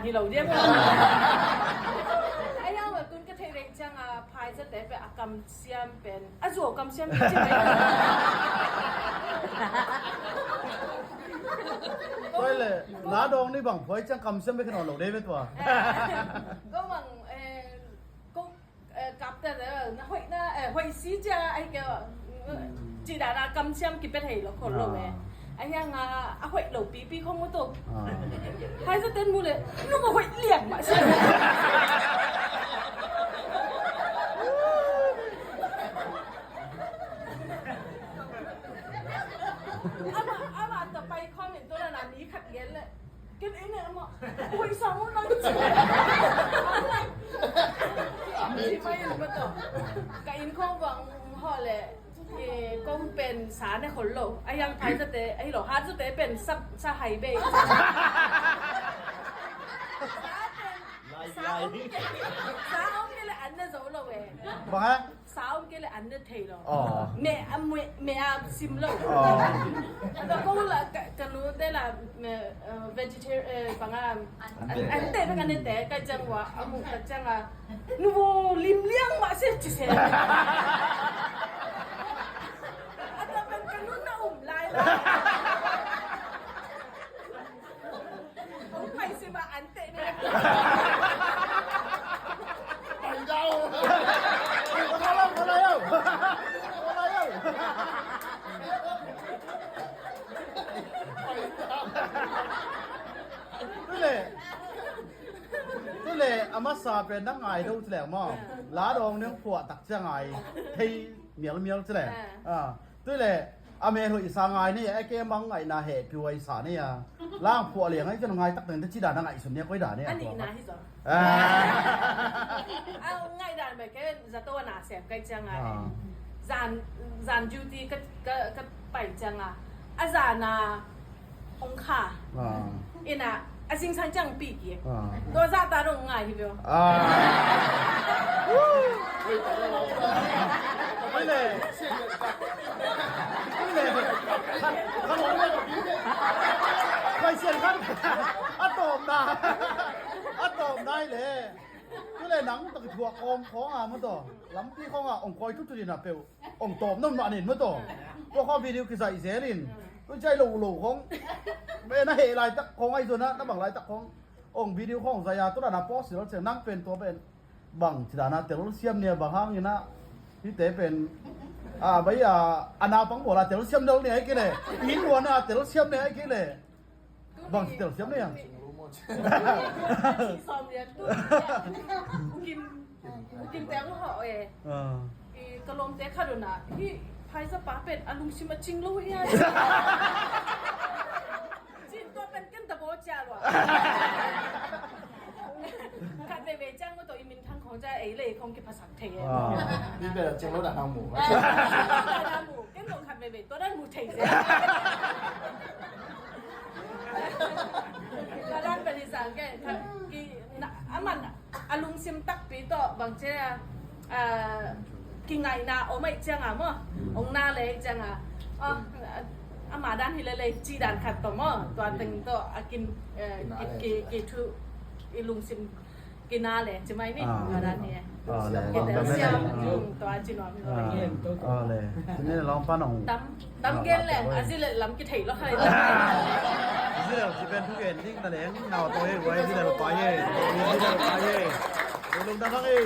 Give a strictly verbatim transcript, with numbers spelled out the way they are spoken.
Hi lo diam. Ai, a tun ka theih reng ciang a, phaizate pen a kamsiam pen a zuau kamsiam hi ci mai. Koi le, na dawng ni bang phuai ciang kamsiam bek hi nawn lo dei ve tua. Ko bang, eh, ko, eh, kapte na hoih na, eh, hoih si cia ai ke, cih dan a kamsiam kipia thei lo khol lo eh. Ai hiang a, a hoih lo pipi khong mu to. Hai sa ten mu le, nu ma hoih liang ma si. Ama, ama ta pai comment to na na ni khat gen le. Ken ei ne ama. Ui, sa mo nang ci. Ci mai in ba to. Ka inn khong bang ho le. Eh, kong pen sa ne khol lo. A yang phai zate, a hi lo hat zate pen sa, sa hai be. Sa om ke, sa om ke le an na zo lo eh. Bang ha? Sa om ke le an na thei lo. Oh. Me a, me, me a sim lo. Oh. Tua ko la ka, ka nu te la me, eh, vegetarian, eh, bang a, an, an te bek an te ka ciang ua, a mu ka ciang a, nu lim liang ma se ci se. A ta pen ka nu na um lai la. Hong pai si ma an teh ne. Pai dau. Pai dau, pai dau. Pai dau. Tu le. Tu le, a masa pen na ngai do tu le maw. La dong neng phuah tak cia ngai. Thei mial mial tu le. Ah. Ah. Tu le, a me hoih sa ngai ni, a ke mang ngaihna heh piuai sa ni a. Lang phuah liang ai, cian ngai tak teng te ci dan a ngaihsun ni a koi dan ni a. A nihna hi zaw. Ah. A ngai dan bai ke zato a na sem kai ciang a. Ah. Zan, zan duty ka, ka, ka pai ciang a. A zan a Ong kha. Ah. Ina, a zingsang ciang pi ki. Ah. Tua zah ta dong ngai hi beo. Ah. Oi le. Oi le. Khan, khan ong le. Kai sian khan. A tawm na. A tawm nai le. Tu le nang tak thuak om khong a ma to. Lampi khong a ong koi tu tu dina peu. Ong tawm nawn mah nin maw taw. Tua khaw video kizaih zel in. Tun ciai lo lo khong. Me na heh laitak khong ai zuan a, na bang laitak khong. Ong video khong zaih a, tua dan a post zel ciang nang pen tua pen. Bang ci dan a telsiam nia bang hang in a. Hite pen. A, bai a, a naupang bawl a telsiam del nia ai kei le. Inn luan a telsiam nia ai kei le. Bang ci telsiam ne a. Ukim, ukim teng lo hawh e. Ah. I ka lawmte khat un a, hi Phaisa pa pen a lungsim a cing lo hi a. Cin tua pen ken ta baw cia lo a. Khat veivei ciang ko tawh i minthang khong cia ei le khong kiphasak thei e. Ah. Mi pen a cing lo dan hang mu. Eh, dan hang mu. Ken tawh khat veivei tua dan mu thei se. Tua dan pen hi sang ken khat ki na, a man a lungsim takpi tawh bang cia, ah, kingaihna om aih ciang a maw. Ong na le aih ciang a. Oh, ama dan hi le le ci dan khat tawh maw. Tua teng tawh a kin, eh, ki, ki, ki thu i lungsim Kina le, ci mai ni. Ah. Tua dan ni. Ah, le. Kitelsiam, ah, tua ci nuam. Ah, ah, le. Ci ni lawng pan ong. Tam, tam gen le, ah, a zi le lam kithei lo khai. Zi le ci pen thu gen ding na leng, nau to he, wai zi le pa he. Zi le pa he. Lung dang dang e.